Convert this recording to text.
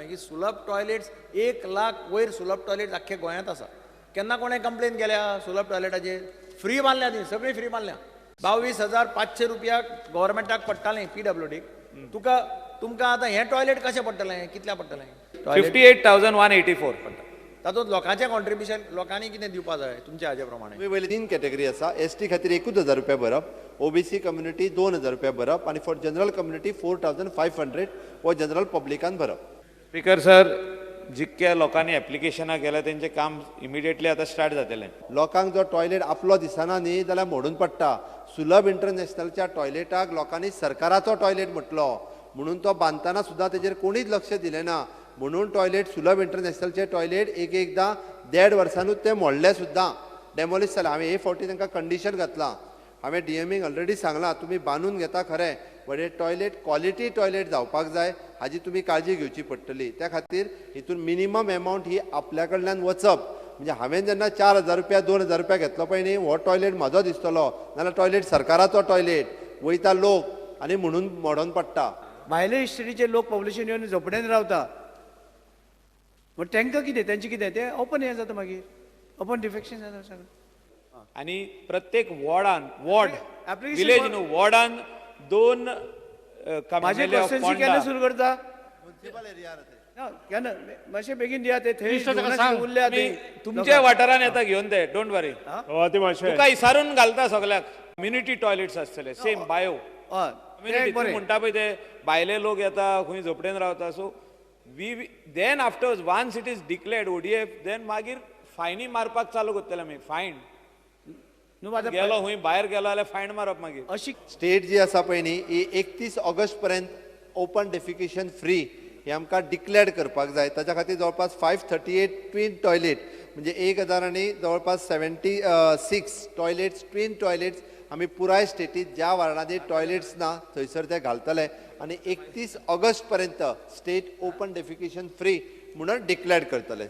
हांवें की सुलभ टॉयलेट्स 1 लाख वयर सुलभ टॉयलेट्स आख्खे गोंयांत आसा. केन्ना कोणें कंप्लेन केल्या सुलभ टॉयलेटाचेर? फ्री बांदल्या ती सगळी, फ्री बांदल्या. 22,500 रुपया गव्हर्मेंटाक पडटालें पीडब्ल्यूडीक. तुका तुमकां आतां हें टॉयलेट कशें पडटलें? कितल्या पडटलें टॉयलेट? 58,184. तातूंत लोकांचें कॉन्ट्रिब्युशन, लोकांनी कितें दिवपा जाय तुमच्या हाजे प्रमाणे? तुमी पयलीं तीन कॅटेगरी आसा. एसटी खातीर एकूच हजार रुपया भरप, ओबीसी कम्युनिटी 2000 रुपया भरप आनी for general community 4500 हो जनरल पब्लिकान भरप. स्पीकर सर, जितक्या लोकांनी एप्लिकेशनां केल्या तेंचें काम इमिडिएटली आतां स्टार्ट जातलें. लोकांक जो टॉयलेट आपलो दिसना न्ही जाल्यार मोडून पडटा. सुलभ इंटरनॅशनलच्या टॉयलेटाक लोकांनी सरकाराचो टॉयलेट म्हटलो म्हणून तो बांदतना सुद्दां तेजेर कोणीच लक्ष दिलें ना. म्हणून टॉयलेट, सुलभ इंटरनॅशनलचे टॉयलेट एक एकदां देड वर्सानूच ते मोडले सुद्दां, डेमोलिश जाले. हांवें हे फावटी तांकां कंडिशन घातलां. हांवें डीएमीक ऑलरेडी सांगलां, तुमी बांदून घेता खरें, बट हे टॉयलेट क्वॉलिटी टॉयलेट जावपाक जाय, हाजी तुमी काळजी घेवची पडटली. त्या खातीर हितून मिनिमम एमावंट ही आपल्या कडल्यान वचप म्हणजे हांवें जेन्ना 4000 रुपया, 2000 रुपया घेतलो पळय न्ही, हो टॉयलेट म्हाजो दिसतलो, नाल्यार टॉयलेट सरकाराचो टॉयलेट वयता लोक आनी म्हणून मोडोन पडटा. भायले इस्टेटीचे लोक पॉप्युलेशन येवन झोपड्यान रावता, मग तांकां कितें, तेंचें कितें, ते ओपन हें जाता मागीर, ओपन डिफेकेशन जाता सगळें. आनी प्रत्येक वॉर्डान, वॉर्ड Application village न्हू, वॉर्डान दोन माझे कॉन्स्टिट्युएन्सी केन्ना सुरू करता? ना, केन्ना मातशें बेगीन दिया ते थंय मिनिस्टर ताका जेवणाचे सांग. उरल्या ते. तुमच्या वाठारान येता घेवन ते, don't वरी. हय, ते मातशें. तुका इसारून घालता सगल्याक. कम्युनिटी टॉयलेट्स आसतले, सेम बायो हय, ते कम्युनिटी. एक तूं बरें. म्हणटा पळय, ते भायले लोक येता, खंय झोपडेन रावता. So we then after once it is declared ODF, then मागीर फायनी मारपाक चालू करतले आमी फायन. न्हू आतां गेलो खंय भायर गेलो जाल्यार फायन मारप मागीर. अशी स्टेट जी आसा पळय न्ही, ही 31 ऑगस्ट पर्यंत ओपन डेफिकेशन फ्री हे आमकां डिक्लेअर करपाक जाय. ताच्या खातीर जवळपास 538 ट्विन टॉयलेट, म्हणजे 1000 आनी जवळपास 76 टॉयलेट्स, ट्विन टॉयलेट्स आमी पुराय स्टेटीत ज्या वार्डांनी टॉयलेट्स ना थंयसर ते घालतले आनी 31 ऑगस्ट पर्यंत स्टेट ओपन डेफिकेशन फ्री म्हणून डिक्लेअर करतले.